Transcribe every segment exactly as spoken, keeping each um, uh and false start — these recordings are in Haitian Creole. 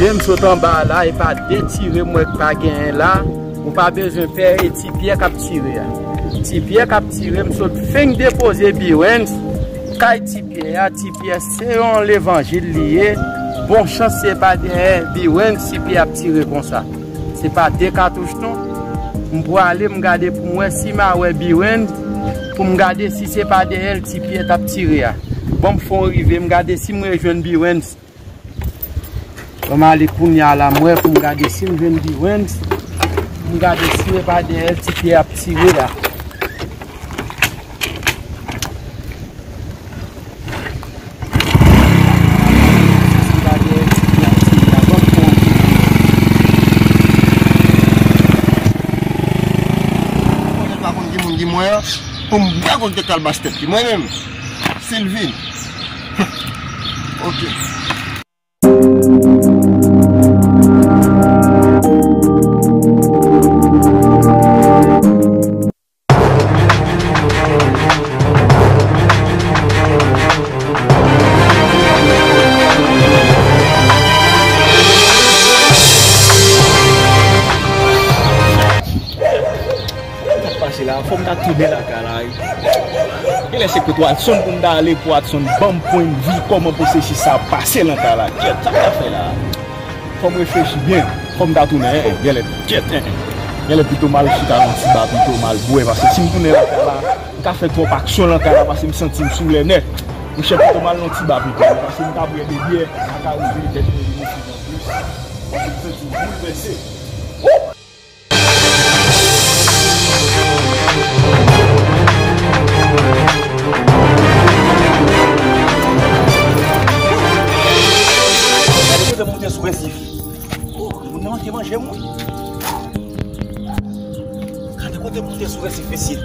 M sot anba la, e pa de tire m wè k pa genyen la. Ou pa bezwen pè, e Ti Pyè k ap tire a. Ti Pyè k ap tire, m sot fenk depoze Biwens kay Ti Pyè a. Ti Pyè se yon levanjil li ye. Bon chans se pa dèyè Biwens Ti Pyè ap tire konsa. Se pa de katouch non. M pwale, m gade pou m wè si m a wè Biwens, pou m gade si se pa dèyè l Ti Pyè t ap tire a. Ban m fè yon rive, m gade si m rejwenn Biwens. Ban m ale kounye a la, m wè pou m gade si m jwenn Biwens. M gade si e pa dèyè l Ti Pyè ap tire a. Si e pa dèyè l Ti Pyè ap tire a, ban m pran. Mwen pa konn ki moun ki mwen an, pou m pa konn te kalbas tèt li. Mwen menm, Sylvie. Ok. Sa k pase la? Fò m ta tounen lakay la wi. Genlè se kot Watson pou m ta ale pou Watson ban m pwennvi kòman pwosesis sa ap pase nan kay la. Kyèt, sa m ta fè la? Fò m reflechi byen. Fò m ta tounen, en, en, genlè, kyèt, en, en. Genlè pito m al chita nan ti ba pito m al bwè, paske si m tounen lakay la, m ka fè twòp aksyon nan kay la, paske m santi m sou lè nèt. Monchè, pito m al nan ti ba pito, paske m ta bwè de byè, sa ka rive tèt mwen vin fou anplis, paske m santi m boulvèse. Gade kote m moute sou resif. Oh, moun nan manke manje m wi. Gade kote m moute sou resif, mesye.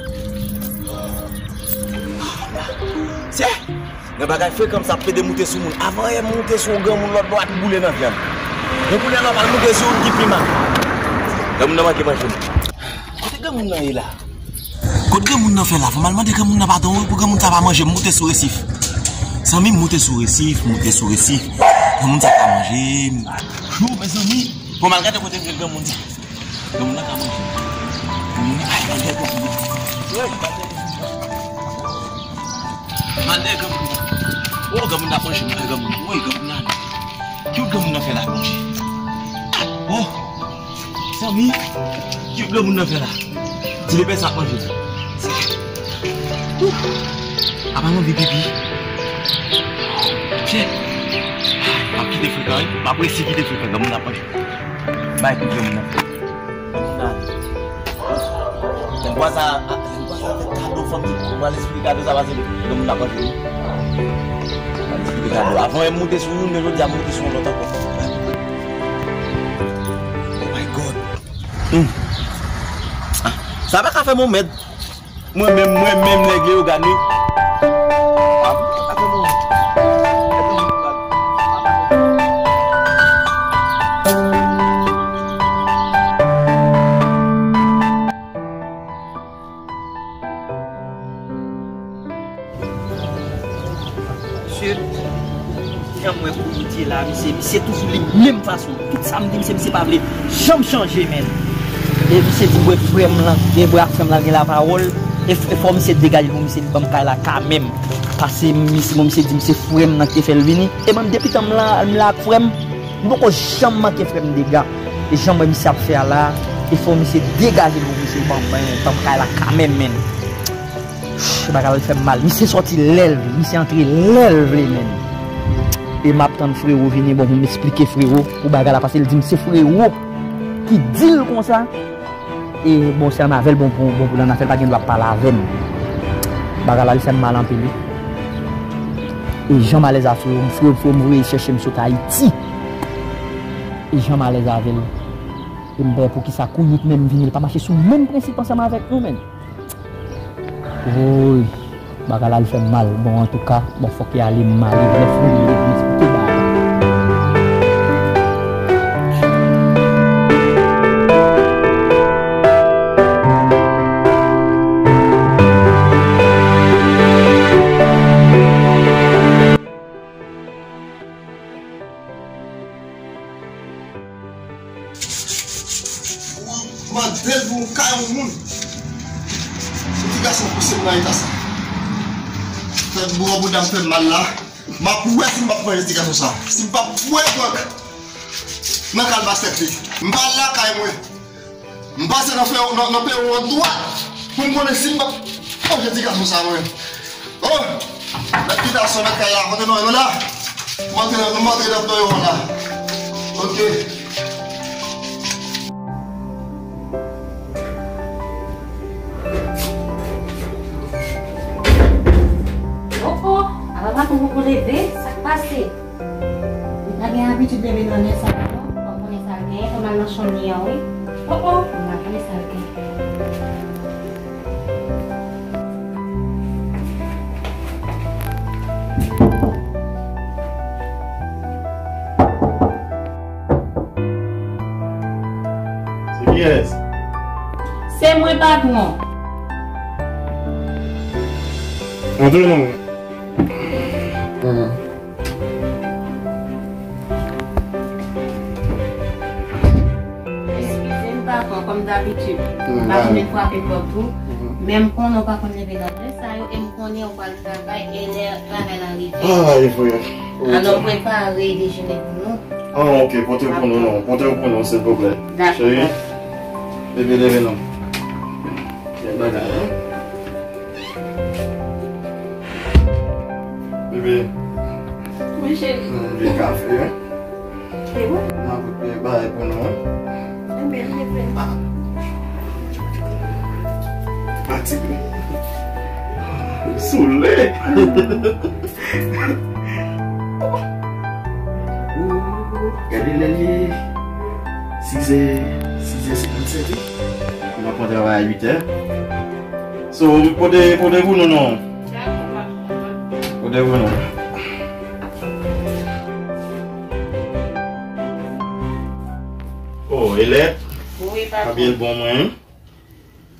Sè! Nan bagay frekan sa ap pede moute sou moun. Avan yè m moute sou yon granmoun lòt bò a t boule nan vyann. Men kounye a la m al moute sou youn ki pi mal. Granmoun nan manke manje m. Kote granmoun nan ye la? Kot granmoun nan fè la? Fò m al mande granmoun nan padon wi pou granmoun sa pa manje m moute sou resif. Zanmi m moute sou resif, moute sou resif. Granmoun sa pa manje m. Jou, mezanmi. Fò m al gade kote m jwenn granmoun sa. Granmoun nan ka manje m. Granmoun nan, ay, m al dèyè granmoun nan. Wi, m al dèyè granmoun nan. M al dèyè granmoun nan. Oh, granmoun nan ap manje m, granmoun nan. Woy, granmoun nan. Ki wout granmoun nan fè la, Bondye? Oh! Zanmi, ki granmoun nan fè la? Ti lepè sa ap manje. Apa m anvi pipi. Chè. M ap kite frekan wi. M ap resi kite frekan. Granmoun nan ap manje. Bay pou granmoun nan fè. Granmoun nan. Granmoun sa, granmoun sa fè kado fanm ki pou al esplike kado sa pase. Granmoun nan ap manje wi. Al esplike kado. Avan m moute sou youn, men jodi a m moute sou yon lòt ankò. Oh my God. Hmm. Ah, sa pa ka fè m yon mèd. Mwen menm, mwen menm nèg Leyogàn wi. Ah, sa pa ka fè m yon mèd. Mesye, jan m wè Kouyit ye la, misye, misye toujou li menm fason. Tout sa m di misye, misye pa vle janm chanje, menn. E misye di m wè frè m lan, e m wè ak frè m lan gen lapawòl. E, e fò misye degaje pou misye li ban m kay la kanmenm. Pase misye, bon, misye di m se frè m nan ki te fè l vini. E mwen, depi tan m la, m la ak frè m, m poko janm manke frè m dega. E jan m wè misye ap fè a la, e fò misye degaje pou misye ban m, ban m kay la kanmenm, menn. Bagay la fè m mal. Misye sòti lè l vle, misye antre lè l vle, menn. E m ap tann frewo vini, bon, pou m esplike frewo pou bagay la, paske l di m se frewo ki di l konsa. E, bon, se annafè l bon pou, bon pou l annafè l, pa gen dwa ap pale avè m. Bagay la, li fè m mal anpil, wi. E jan m alèz a frewo m, frewo, frewo m voye chèche m sot Ayiti. E jan m alèz avè l. E m pa wè poukisa Kouyit menm vini, l pa mache sou menm prensip ansanm avèk nou, menn. Woy, bagay la, li fè m mal. Bon, antouka, bon, fòk e ale, m ale, lè fini, m esplike bagay la. Mande l pou yon kay yon moun. Yon ti gason pouse m nan eta sa. Fè gwo bouda m fè m mal la. M ap wè si m p ap pran yon ti gason sa. Si m p ap pran prank nan kalbas tèt li. M pa al lakay mwen. M pase nan, nan, nan peron an dwat pou m konnen si m p ap manje ti gason sa mwen. Oh! Mèt kite aswè, mèt kay la, kote nou ye la? M antre nan, m antre nan peron an la. Ok. Oh, oh, apa pa konprann pou leve, sa k pase? Li pa gen abitid leve nan lè sa a, non. Fò m konnen sa l genyen, fò m al nan chanm li an, wi. Oh, oh, m pa konnen sa l genyen. Se kiyès? Se mwen, patwon. Antre non. Eskize m, patwon, kòm dabitid. M pa konn frape pòt ou. Men m konnen w pa konn leve nan lè sa yo, e m konnen w pral travay, e lè travay la rive. Ay, vre. Alò, prepare dejene pou nou. Ah, ok, pote pou nou, non. Pote pou nou, silvouplè. Dakò. Cheri, leve, leve non. Gen bagay, non. Bebe. Wi, cheri. Bebe, kafe, wi. E wi. N ap bouke bagay pou nou, wi. Enben, leve. Fatige. Sole. Gade lè l ye. Sizè, sizè senkannsèt, wi. Nou ap pran travay a uit è. So, pote, pote pou nou non. Pote pou nou. Oh, e lèt? Wi, papa. Abyen bon mwen.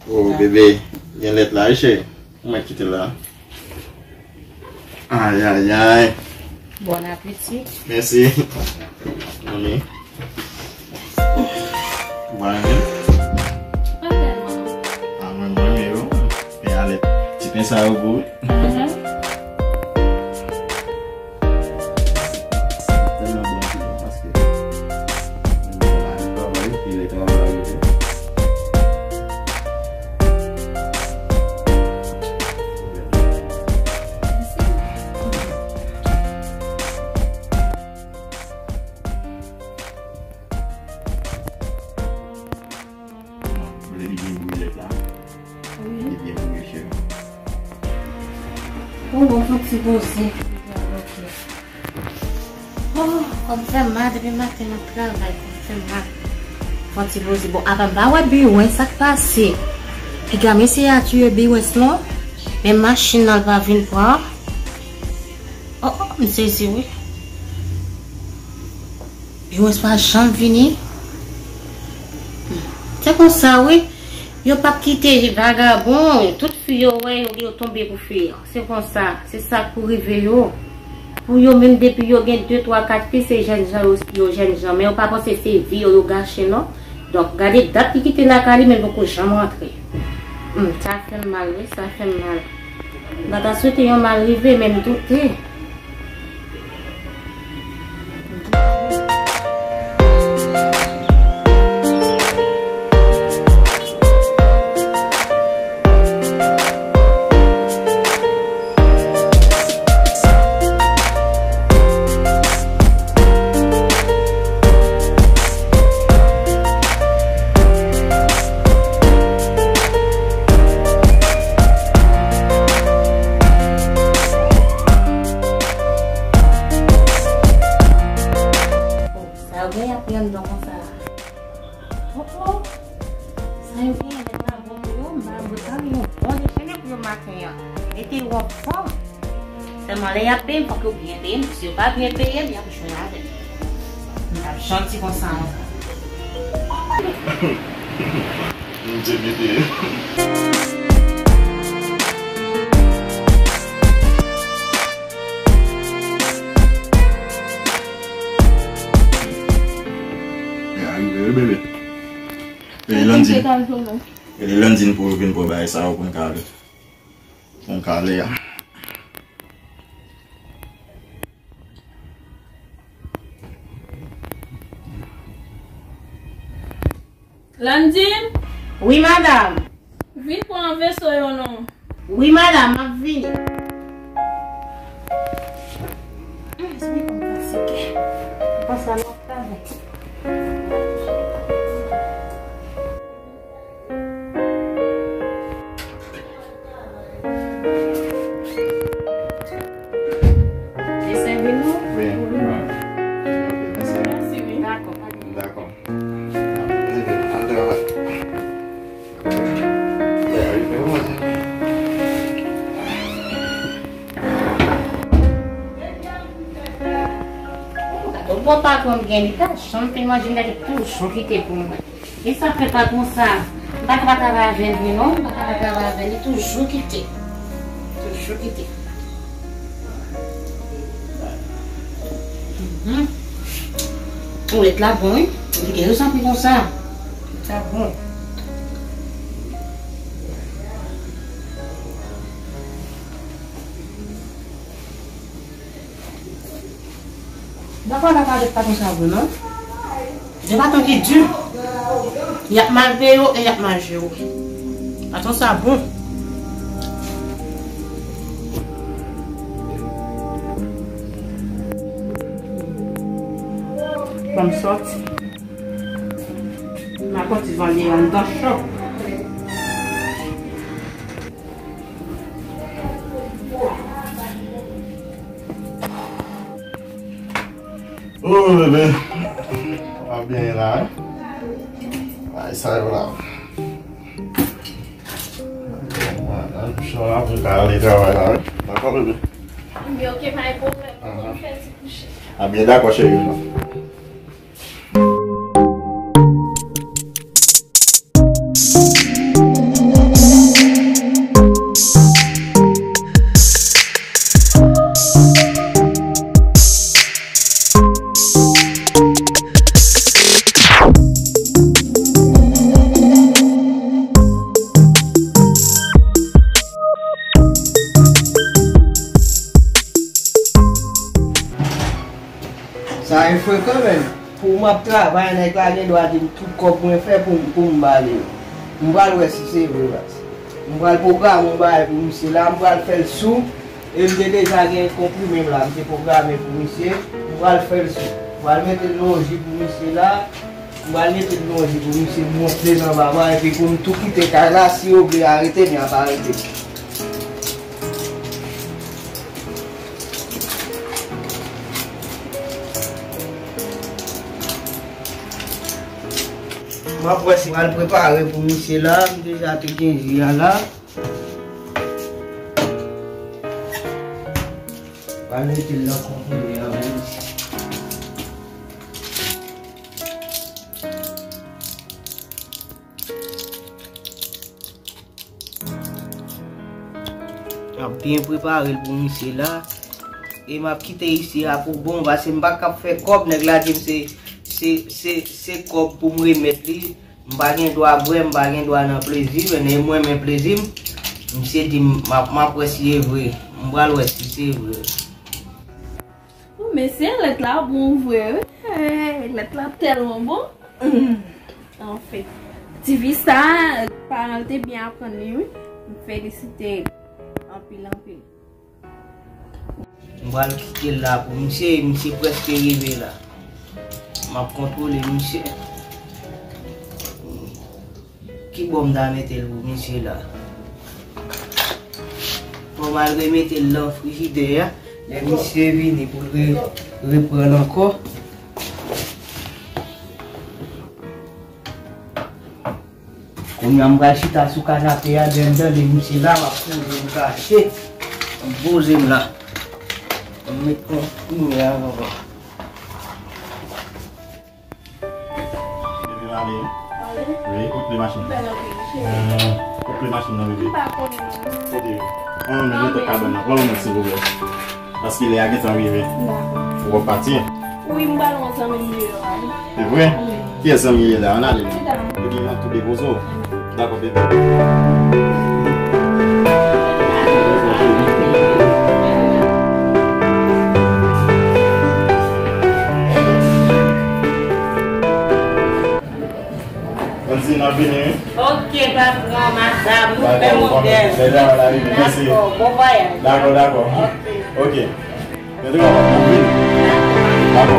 Oh, bebe, gen lèt la, wi, cheri. Ou mèt kite l la. Ay, ay, ay. Bon apeti. Mèsi. Mami. Mwen menm. Pa tèlman. Ah, mwen, mwen renmen yo. Pen a lèt. Ti pen sa yo gou, wi. Mhm. Tèlman bon, tèlman paske. Travay, travay, travay. Vle li byen bouyi lèt la. Wi. Li byen bouyi, cheri. Bon, bon, fon ti poze. Ok. Oh, kò m fè mal depi maten nan travay, kò m fè mal. Fon ti poze. Bon, apa m pa wè Biwens, sa k pase? Piga m eseye atire Biwens non. Men machin nan l pa vin pran. Oh, oh, m sezi wi. Biwens pa janm vini. Se konsa wi. Yo p ap kite vagabon. Tout fi yo wè yo, yo tonbe pou fi. Se konsa. Se sa k pou rive yo. Pou yo menm depi yo gen de, twa, kat fi, se jènjan yo, yo jènjan. Men yo pa panse se vi yo, yo gache non. Donk, gade dat li kite lakay li, men l poko janm rantre. Hmm, sa fè m mal wi, sa fè m mal. M pa ta swete yon mal rive, men m doute. Sa yo gen y ap pran nan konsa la. Oh, oh. Sa yo gen lè pa bon pou yo, m ba yo tan yon bon dejene pou yo maten an. Mete yo anfòm. Sèlman lè y ap peye m, fòk yo byen peye m, si yo pa byen peye m, y ap jwenn avè m. M p ap janti konsa ankò. Bondye mete. Pen a rive wi, bebe. Pen Landine. Rele Landine pou vin pran bagay sa yo pou n ka ale. Pou n ka ale a. Landine? Wi, madanm. Vin pran veso yo non. Wi, madanm, m ap vini. Hum, se li konn fatige. Ou panse a lòt travay. Li sèvi nou? Wi, wi. Ok, mèsi. Mèsi, wi. Dakò, pa gen. Dakò. Al travay. Bon, patwon m gen, li pa janm fin manje, m gade toujou kite pou mwen. E sa fè patwon sa? M pa ka pa travay avè l vre non, m pa ka pa travay avè l, li toujou kite. Toujou kite. Mhm. Ou lèt la bon, wi. Li gen rezon pou konsa. Sa bon. Dakò, dakò, avèk patwon sa vre non. Gen patwon ki di. Y ap mal peye w e y ap mal jere w. Patwon sa bon. Ban m sòti. M a konn ti vande anndan chòp. Oh, bebe. W ap byen la, wi. Ay, sa yo la. Chan la pou ka ale travay la, wi. Dakò, bebe? Ebyen, ok, pa gen pwoblèm. Mwen konn fè ti kouche. A byen, dakò, cheri, non. Sa e frekan, menm. Pou m ap travay, nèg la gen dwa di m tout kòb mwen fè pou, pou m ba li yo. M pral wè si se vre, baz. M pral pwograme yon bagay pou misye la, m pral fè l sou. E m te deja gen konprime m la, m te pwograme pou misye. M pral fè l sou. M pral mete l nan yon ji pou misye la. M pral mete l nan yon ji pou misye monte nan baba, epi pou m tou kite kay la, si yo vle arete m, y ap arete m. M ap wè si m al prepare pou misye la, m deja te gen ji a la. M al mete l nan konprime an menm. M ap byen prepare l pou misye la. E m ap kite isi a pou bon, paske m pa kab fè kòb. Nèg la di m se, se, se, se kòb pou m remèt li. M pa gen dwa bwè, m pa gen dwa nan plezi, men e mwen men plezi m. Misye di m, m ap, m ap wè si e vre. M pral wè si se vre. O, mesye, lèt la bon vre, wi. Hey, lèt la tèlman bon. Hmm. Anfen, ti vi sa, paran l te byen aprann li, wi. M felisite l anpil, anpil. M pral kite l la pou misye, misye prèske rive la. M ap kontwole misye. Ki bò m ta mete l pou misye la? Bon, m al remete l nan frijidè a. Lè misye vini pou l re-, reprann ankò. Kounye a, m pral chita sou kanape a, lè m tande misye la, m ap poze m kache. M poze m la. M met konprime a ankò. Bebe, m ale, wi. Ale? Wi, kot kle machin nan? Bèl anpil, cheri. Hmm, kot kle machin nan, bebe? M pa konnen non. Kote yo? An, men mete kabann nan. Pran yon mèt, silvouplè. Paske lè a gentan rive. Dakò. Ou ap pati? Wi, m pral wè zanmi m deyò a, wi. Se vre? Wi. Kiyès zanmi ye la? Ann ale non. Epi m ap tou depoze w. Dakò, bebe. Ann di n ap vini, wi. Ok, patwon, madanm, nou fè modèl. Dakò, bon vwayaj. Dakò, dakò. Ok. Mete w la, m ap vini. Dakò.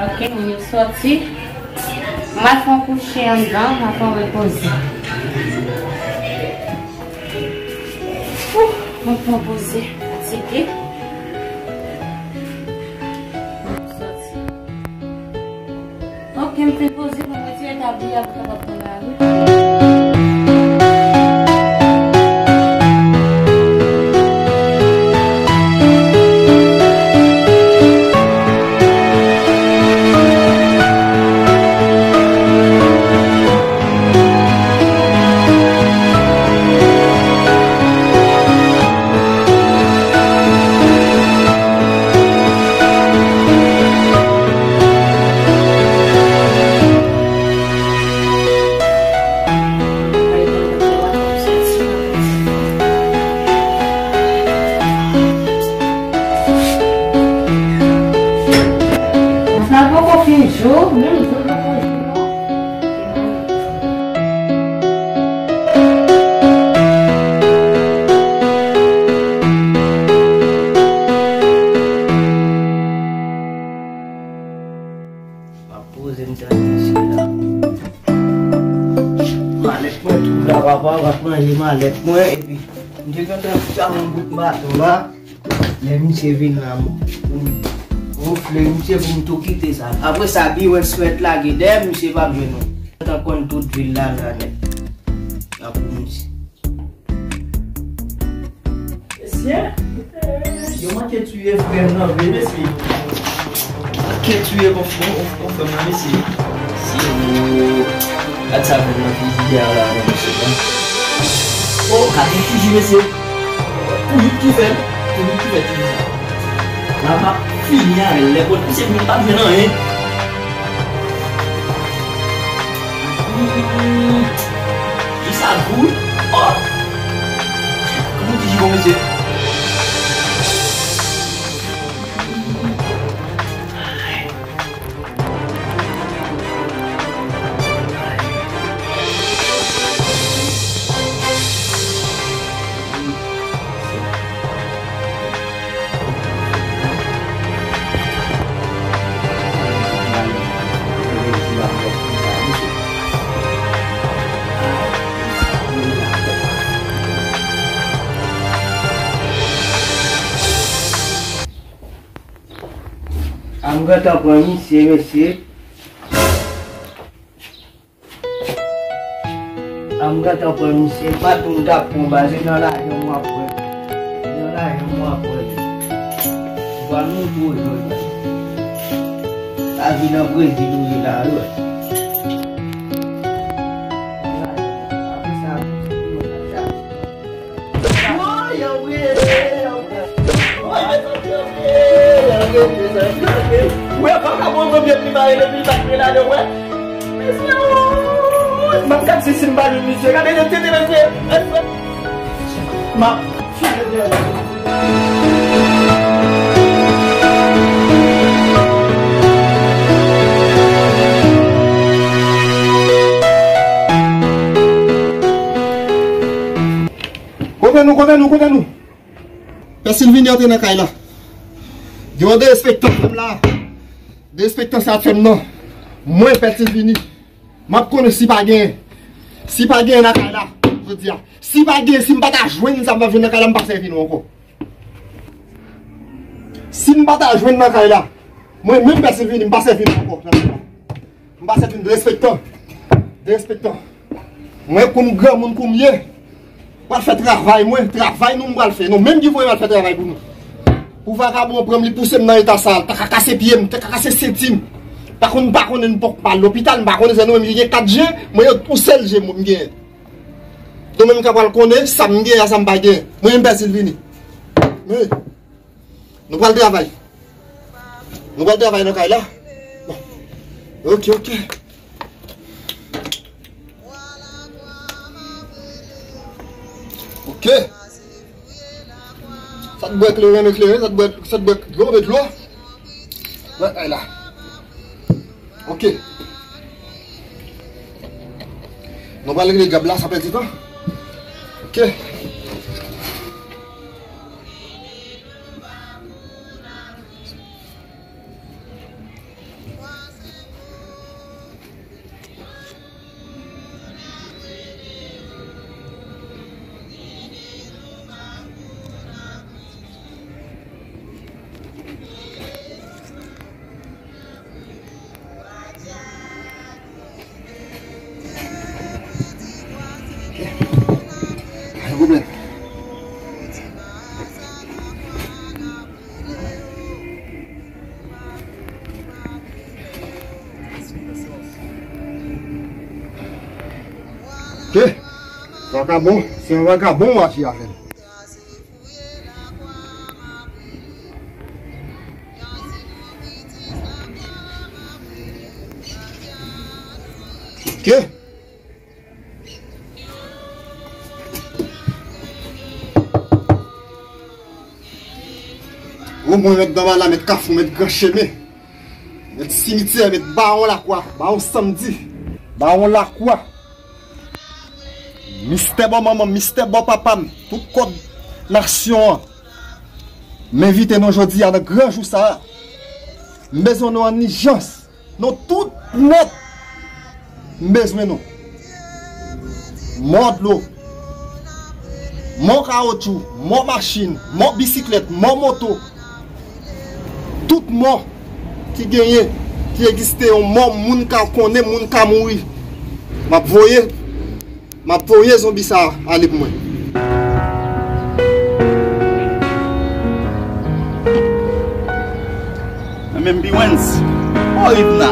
Ok, moun yo sòti. M al fè yon kouche anndan, m al fè yon repoze. Ouf, mwen pran poze, fatige. Sòti. Ok, m fin poze pou m retire tabli a pou kapab pran lari. Sa poko fin jou, menm jou poko jou non. M ap poze m tande misye la. Malèt mwen tou la, papa, m ap ranje malèt mwen, epi m te gentan fè yon bout baton la. Lè misye vin la, m, m gonfle misye pou m tou kite sa. Apre sa, biwè swèt lage dèyè, misye p ap jwenn nou. Gentan konn tout vil la la nèt. Apre misye. Mesye, yo manke tiye frè m nan vre, mesye. Manke tiye konf-, konf-, konf-, konfrè m nan, mesye. Mesye, o, gad sa frè m nan fè yè a la, non, mesye, non. O, gad yon figi, mesye. Pou yit ki fè l, pou yit ki fè figi sa. La m ap fini avè l, lè pou misye vin, m p ap jwenn anyen. Hmm. Ki sa gou? Oh! Kòman ti jibon, mesye? A m gentan pran misye, mesye. A m gentan pran misye, m pa t konn t ap pran baz, se nan lajan m w ap wè. Se nan lajan m w ap wè. M pral montre w jodi. Lavi nan Brezil ou ye la, wi. Apre sa, Woy, anmwey, anmwey. Woy, mezanmi, anmwey, anmwey, mezanmi, anmwey. Ou wè, vakabon, konbyen li bare depi l pa t vle lage, ou wè? Mesye, woy, m ap gad si, si m pa jwenn misye. Gade, yo tete, mesye. M ap file dèyè l. Kote nou, kote nou, kote nou? Pè Silvini antre nan kay la. Gen yon derespektan fè m la. Derespektan sa fè m nan. Mwen, Pè Silvini, m ap konnen si pa genyen. Si pa genyen nan kay la, jodi a. Si pa genyen, si m pa ta jwenn sa m ap jwenn nan kay la, m pa sèvi nou ankò. Si m pa ta jwenn nan kay la, mwen menm Pè Silvini, m pa sèvi nou ankò nan kay la. M pa sèvi derespektan. Derespektan. Mwen kòm granmoun kòm m ye, pral fè travay mwen, travay nou m pral fè. Nou menm ki voye m al fè travay pou nou. Pou vakabon pran m, li pouse m nan eta sa, l ta ka kase pye m, ta ka kase senti m. Pa konn, pa konnen m pòk pa al lopital, m pa konnen se nou menm ki gen kat je, mwen yon sèl je m genyen. Nou menm ka pral konnen sa m genyen a sa m pa genyen. Mwen menm Pè Silvini. Men. Nou pral travay. Nou pral travay nan kay la. Bon. Ok, ok. Ok. Sa t bwè kleren, men kleren, sa t bwè, sa t bwè dlo, men dlo. Wè, ay la. Ok. Nou pral regle dyab la san pèdi tan. Ok. Pa gen pwoblèm. Ok. Vakabon, se yon vakabon w aji avè l. Ok. Omwen mèt Danbala, mèt Kafou, mèt Gran Chemen, mèt simityè, mèt Bawon Lakwa, Bawon Sanmdi, Bawon Lakwa. Mistè bò manman m, mistè bò papa m, tout kòd nasyon an. M envite nou jodi a nan gran jou sa a. M bezwen nou an ijans. Nou tout nèt. M bezwen nou. Mò dlo. Mò kawotchou. Mò machin. Mò bisiklèt. Mò moto. Tout mò ki genyen, ki egziste, yon mò moun ka konnen, moun ka mouri. M ap voye M ap voye zonbi sa a ale pou mwen. Mwen menm Biwens. Oh, Ivna.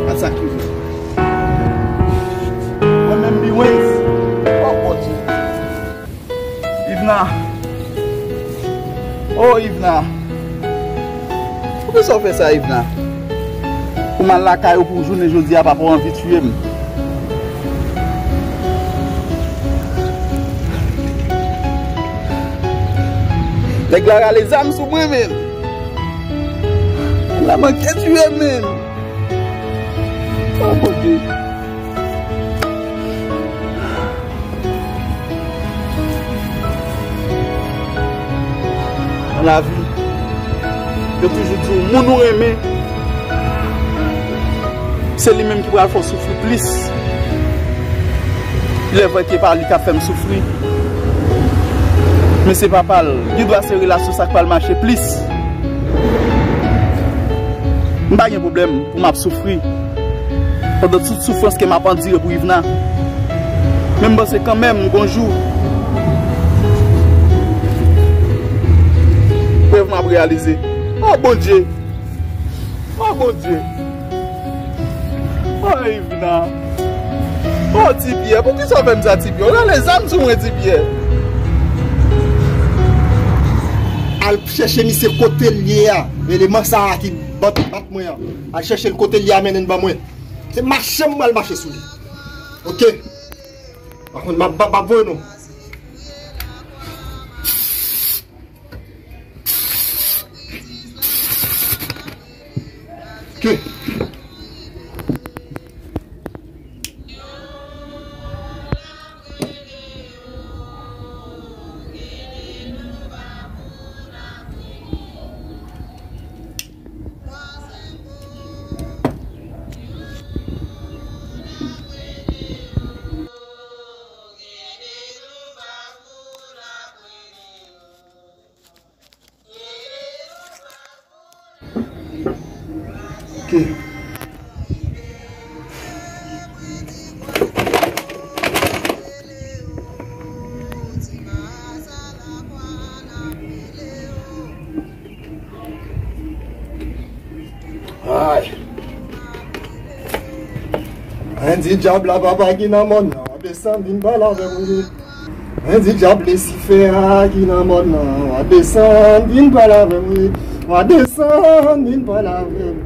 Gad sa k rive. Mwen menm Biwens. Oh, Bondye. Ivna. Oh, Ivna. Poukisa w fè sa, Ivna? Pou m al lakay ou pou jounen jodi a, papa w anvi tiye m. Nèg la rale zam sou mwen, menm. Nèg la manke tiye m, menm. Oh, Bondye. Nan lavi, yo toujou di w, moun ou renmen, se li menm ki pral fè w soufri plis. Ilèvrè ke pa li k ap fè m soufri, men se papa l. Gen dwa se relasyon sa k pral mache plis. M pa gen pwoblèm pou m ap soufri pandan tout soufrans ke m ap andire pou Ivna. Men m panse kanmenm gon jou rèv mwen ap reyalize. Oh, Bondye! Oh, Bondye! Oh, Ivna! Oh, Ti Pyè, poukisa w fè m sa, Ti Pyè? W rale zam sou mwen, Ti Pyè. Al chèche misye kote l ye a. Eleman sa a ki bat, bat mwen an. Al chèche l kote l ye a, mennen l ban mwen. Se mache m pral mache sou li. Ok. Pa konn, m ap, m ap, m ap voye non. Ok. Ok. Ay. Ann di dyab la papa ki nan mòn nan. Desann, vin pale avèk ou. Mwen di dyab Lisifè a ki nan mòn nan, w a desann vin pale avè m wi. W a desann vin pale avè m wi.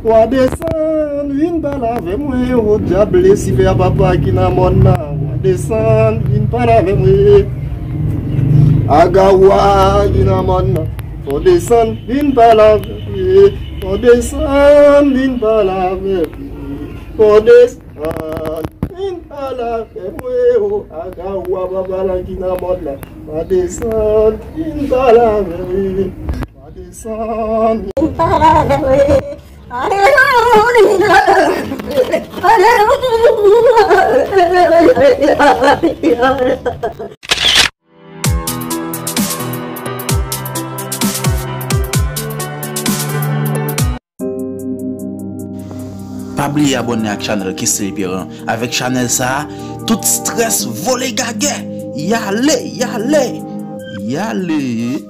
W a desann vin pale avè m wi. O dyab Lisifè a papa ki nan mòn nan, w a desann vin pale avè m wi. Agawa ki nan mòn nan, fò desann vin pale avè m wi. Fò desann vin pale avè m wi. Fò desann vin pale avè m wi. O Agawa papa la ki nan mòn nan, w a desann vin pale avè m wi. W a desann vin pale avè m wi. Pa bliye abòne ak chanèl Kesly Pierre an. Avèk chanèl sa a, tout strès vole gagè. Y ale, y ale, y ale.